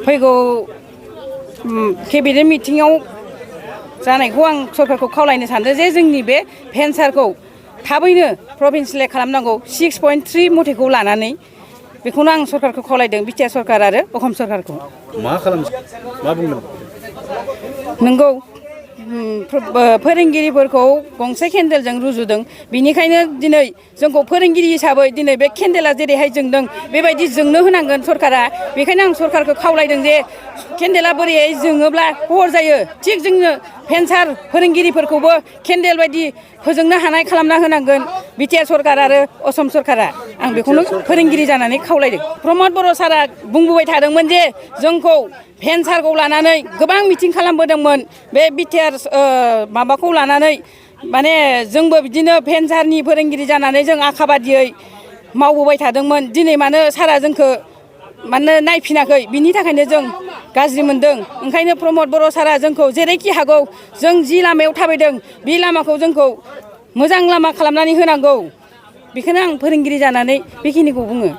फैगौ केबिनेट मिटिंआव जानायखौ आं सरकारखौ खावलायनो सानदों जे जोंनि बे भेन्सारखौ थाबैनो प्रभिन्सियेलाइज खालामनांगौ 6.3 मथेखौ लानानै बेखौनो आं सरकारखौ खावलायदों बिटिआर सरकार आरो असम सरकारखौ। मा खालाम मा बुंदों? नंगौ फोरोंगिरिफोरखौ गंसे केन्देलजों रुजुदों बिनिखायनो दिनै जोंखौ फोरोंगिरि हिसाबै दिनै बे केन्देला जेरैहाय जोंदों बेबायदि जोंनो होनांगोन सरकारा। बेखायनो आं सरकारखौ खावलायदों जे केन्देला बोरैहाय जोङोब्ला हर जायो थिग जोंनो भेन्सार फोरोंगिरिफोरखौबो केन्देल बायदि फोजोंनो हानाय खालामना होनांगोन बिटिआर सरकार आरो असम सरकारा। आं बेखौनो फोरोंगिरि जानानै खावलायदों। प्रमद बर' सारा बुंबोबाय थादोंमोन जे जोंखौ भेन्सारखौ लानानै गोबां मिटिं खालामबोदोंमोन बे बिटिआर माबाखौ लानानै माने जोंबो बिदिनो भेन्सारनि फोरोंगिरि जानानै जों आखा बादियै मावबोबाय थादोंमोन। दिनै मानो सारा जोंखौ मानो नायफिनाखै बिनि थाखायनो जों गाज्रि मोनदों। ओंखायनो प्रमद बर' सारा जोंखौ जेरैखि हागौ जों जि लामायाव थाबायदों बे लामाखौ जोंखौ मोजां लामा खालामनानै होनांगौ। बेखौनो आं फोरोंगिरि जानानै बेखिनिखौ बुङो।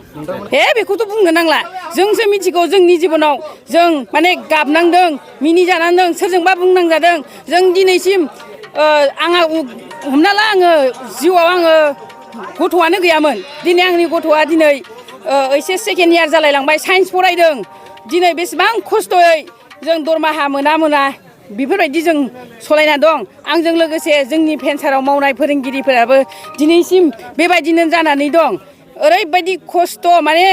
बेखौथ' बुंनो नांला जोंसो मिथिगौ जोंनि जिबनाव जों माने गाबनांदों मिनिजानांदों सोरजोंबा बुंनांजादों। जों दिनैसिम आंहा हमना ला आङो जिउआव आङो गथ'आनो गैयामोन। दिनै आंनि गथ'आ दिनै ओइचएस सेकेन्ड इयार जालायलांबाय साइन्स फरायदों। दिनै बेसेबां खस्थ'यै जों दरमाहा मोना बेफोरबायदि जों सलायना दं। आंजों लोगोसे जोंनि भेन्साराव मावनाय फोरोंगिरिफोराबो दिनैसिम बेबायदिनो जानानै दं। ओरैबायदि खस्थ' माने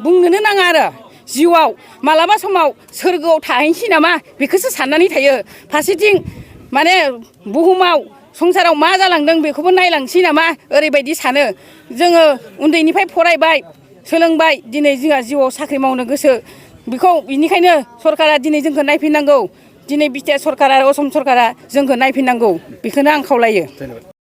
बुंनोनो नाङा आरो जिउआव मालाबा समाव सोरगोआव थाहैनोसै नामा बेखौसो साननानै थायो। फारसेथिं माने बुहुमाव संसाराव मा जालांदों बेखौबो नायलांसै नामा ओरैबायदि सानो। जोङो उन्दैनिफ्राय फरायबाय सोलोंबाय दिनै जोंहा जिउआव साख्रि मावनो गोसो बेखौ बेनिखायनो सरकारा दिनै जोंखौ नायफिननांगौ। दिनै बिटिआर सरकार आरो असम सरकारा जोंखौ नायफिननांगौ बेखौनो आं खावलायो।